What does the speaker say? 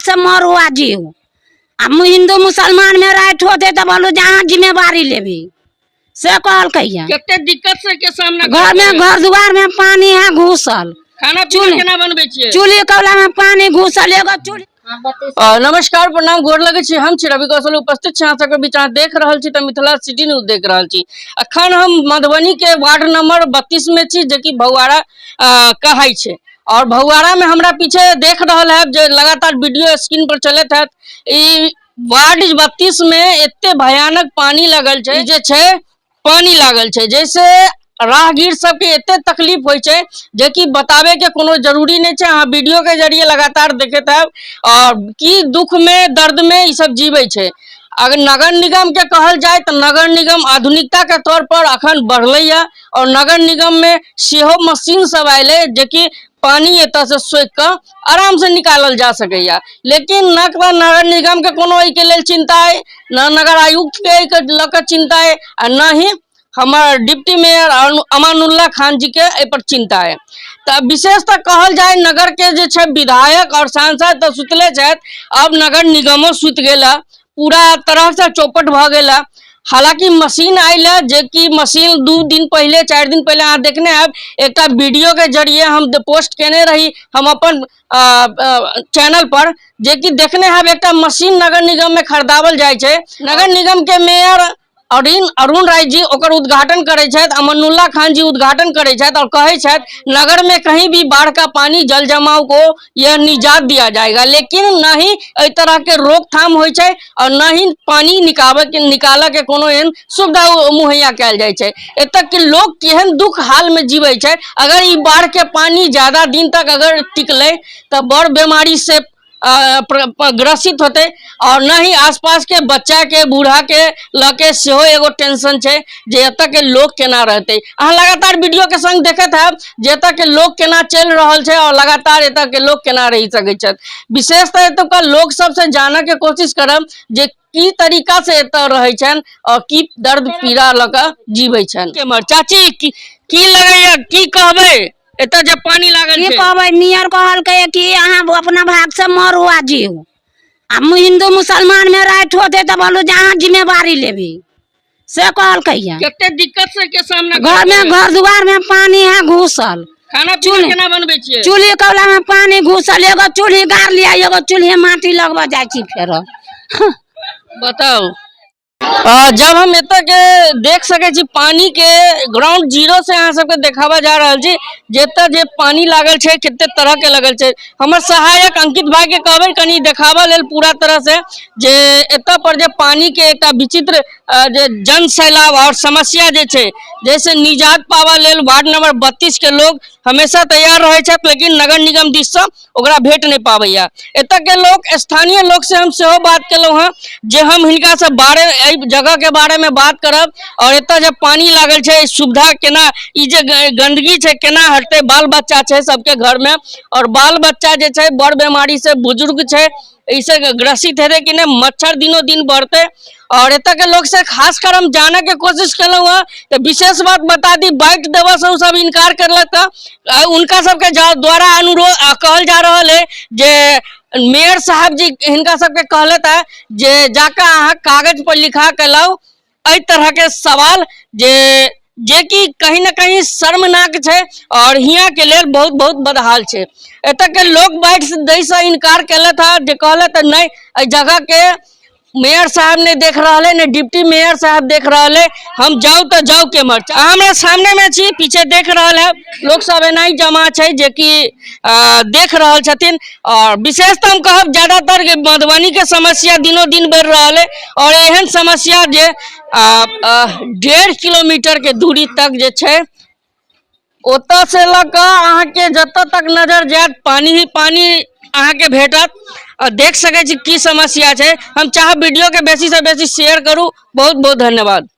से मरू आ जीव आ हिन्दू मुसलमान में राइट होते तऽ बोलू जे अहाँ जिम्मेवारी लेबी से कहलकै ये। कते दिक्कत से के सामना घर में घर दुआर में पानी है घुसल। खाना पीना केना बनबै छियै? चूल्ही कौला में पानी घुसल, एगो चूल्ही। नमस्कार, प्रणाम, गोर लगै छी। हम छी रवि कौशल, उपस्थित छी अहाँ सबके बीच। अहाँ देख रहल छी तऽ मिथिला सिटी न्यूज देख रहल छी। अखन हम मधुबनी के वार्ड नंबर 32 में छी, जेकि भौआड़ा कहै छै। और भौआड़ा में हमरा पीछे देख रहल है जे लगातार वीडियो स्क्रीन पर चलैत है। ई वार्ड 32 में एते भयानक पानी लगल छै, जे छै पानी लागल छै, जैसे राहगीर सबके एते तकलीफ होइ छै जेकि बताबे के कोनो जरूरी नहि छै। अहाँ वीडियो के जरिए लगातार देखैत हैब और की दुख में दर्द में ई सब जीवे छै। अगर नगर निगम के कहल जाय तऽ नगर निगम आधुनिकता के तौर पर अखन बढ़लैया और नगर निगम में सेहो मशीन सब आयल है जेकि पानी एतऽ से सोखि कऽ आराम से निकालल जा सकैया। लेकिन न तऽ नगर निगम के कोनो एहिके लेल चिंता अइ, न नगर आयुक्त के एहिके लऽ कऽ चिंता अइ आ न ही हमर डिप्टी मेयर अमानुल्लाह खान जी के एहि पर चिंता अइ। तऽ विशेषतः कहल जाय नगर के जे छै विधायक और सांसद तऽ सुतले छथि, अब नगर निगमो सुति गेल है, पूरा तरह से चौपट भऽ गेल है। हालांकि मशीन आयल है, जेकि मशीन 2 दिन पहले 4 दिन पहले अहाँ देखने हैब, एकटा वीडियो के जरिए हम पोस्ट केने रही हम अपन चैनल पर, जेकि देखने हैब एकटा मशीन नगर निगम में खरीदावल जाइ छै। नगर निगम के मेयर अरुण राय जी ओकर उद्घाटन करै छथि, अमानुल्लाह खान जी उद्घाटन करै छथि और कहै छथि नगर में कहीं भी बाढ़ का पानी जल जमाव को यह निजात दिया जाएगा। लेकिन न ही एहि तरह के रोकथाम होइ छै और न ही पानी निकालऽ के कोनो एहन सुविधा मुहैया कयल जाइ छै। एतऽ के लोग केहन दुख हाल में जीबै छै। अगर ई बाढ़ के पानी ज्यादा दिन तक अगर टिकलै तऽ बड़ बीमारी से ग्रसित होते और न ही आसपास के बच्चा के बूढ़ा के लऽ के सेहो एगो टेंशन छै जे एतऽ के लोग केना रहतै। अहाँ लगातार वीडियो के संग देखैत हैब जे एतऽ के लोग केना चलि रहल छै और लगातार एतऽ के लोग केना रहि सकै छथि। विशेषतः एतुका लोग सबसँ जानऽ के कोशिश करब जे की तरीका से एतऽ रहै छनि और की दर्द पीड़ा लऽ कऽ जीबै छनि। केम्हर चाची की लगैया, की कहबै एतऽ जे पानी लागल की छै? कहबै, मेयर कहलकै कि अहाँ अपना भाग से मरू आ जीव आ हिन्दू मुसलमान में राइट होते तऽ बोलू जे अहाँ जिम्मेवारी लेबी, से कहलकै ये। कते दिक्कत से के सामना घर में घर दुआर में पानी है घुसल। खाना पीना केना बनबै छियै? चूल्ही कौला में पानी घुसल, एगो चूल्ही गाड़ लिया, एगो चूल्ही माटी लगबऽ जाइ छी फेरो। बताउ। जब हम एतऽ के देख सकै छी पानी के ग्राउंड जीरो से अहाँ सबके देखाबऽ जा रहल छी जतऽ जे पानी लागल छै कते तरह के लगल छै। हमर सहायक अंकित भाई के कहबै कनि देखाबऽ लेल पूरा तरह से जे एतऽ पर जे पानी के एकटा विचित्र जे जन सैलाब और समस्या जे छै जैसे निजात पाबऽ लेल वार्ड नंबर 32 के लोग हमेशा तैयार रहै छथि, लेकिन नगर निगम दिस से ओकरा भेट नहि पाबैया। एतऽ के लोक स्थानीय लोक से हम सेहो बात केलहुँ हँ जे हम हिनका से बारे एहि जगह के बारे में बात करब और एतऽ जे पानी लागल छै सुविधा केना, ई जे गंदगी छै केना हटतै। बाल बच्चा छै सबके घर में और बाल बच्चा जे छै बड़ बीमारी से बुजुर्ग छै, एहिसँ ग्रसित हेतै कि नहि, मच्छर दिनो दिन बढ़तै। और एतऽ के लोक से खास कर हम जानऽ के कोशिश केलहुँ हँ तऽ विशेष बात बता दी, बाइट देबऽ से ओ सब इनकार करलक तऽ उनका सबके द्वारा अनुरोध कहल जा रहल है जे मेयर साहब जी हिनका सबके कहलथि है जे जाकऽ अहाँ कागज पर लिखा के लाउ। एहि तरह के सवाल जे कि कहीं ना कहीं शर्मनाक छै और हियाँ के लेल बहुत बहुत बदहाल छै। एतऽ के लोक बाइट दै से इनकार केलथि हँ, जे कहलथि नहि एहि जगह के मेयर साहब नहीं देख रहल है, नहीं डिप्टी मेयर साहब देख रहल है, हम जाउ तऽ जाउ केम्हर। अहाँ हमरा सामने में छी, पीछे देख रहल है लोक सब एनाही जमा छै जे कि देख रहल छथिन। और विशेषतः हम कहब ज्यादातर मधुबनी के समस्या दिनों दिन बढ़ि रहल है और एहन समस्या जे 1.5 किलोमीटर के दूरी तक जे छै ओतऽ से लऽ कऽ अहाँके जतऽ तक नजर जायत पानी ही पानी अहाँके भेटत। और देख सकै छी की समस्या छै। हम चाहब वीडियो के बेसी से बेसी शेयर करू। बहुत बहुत धन्यवाद।